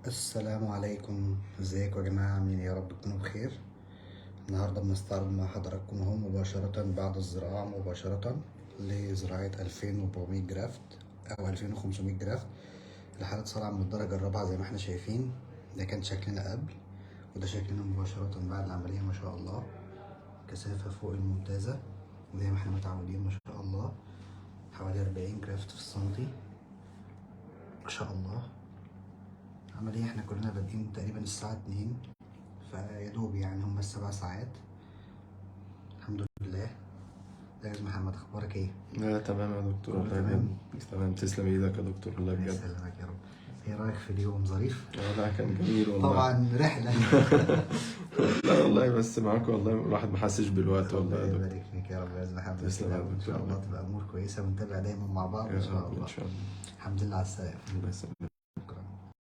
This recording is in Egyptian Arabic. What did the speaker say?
السلام عليكم، ازيكم يا جماعة؟ عاملين ايه؟ يا رب تكونوا بخير. النهاردة بنستعرض مع حضراتكم اهو مباشرة بعد الزراعة مباشرة لزراعة 2400 graft أو 2500 graft لحالة صلع من الدرجة الرابعة. زي ما احنا شايفين، ده كان شكلنا قبل وده شكلنا مباشرة بعد العملية. ما شاء الله، كثافة فوق الممتازة زي ما احنا متعودين. ما شاء الله، حوالي 40 graft في السنتي، ما شاء الله. عملية احنا كلنا بادئين تقريبا الساعة 2، فيا دوب يعني هم 7 ساعات، الحمد لله. ازيك يا محمد؟ اخبارك ايه؟ لا تمام يا دكتور. كله والله تمام؟ بجد تمام، تسلم ايدك يا دكتور والله الله بجد. يسلمك يا رب. ايه رايك في اليوم؟ ظريف؟ اه لا، كان جميل والله. طبعا رحلة. لا والله، بس معاك والله الواحد ما حسش بالوقت والله ربنا يا دكتور. يبارك فيك يا رب يا محمد. تسلم كده يا وان دكتور شاء الله والله. تبقى امور كويسة ونتابع دايما مع بعض يا ان شاء رب الله. ان شاء الله. الحمد لله على السلامة. الله يسلمك.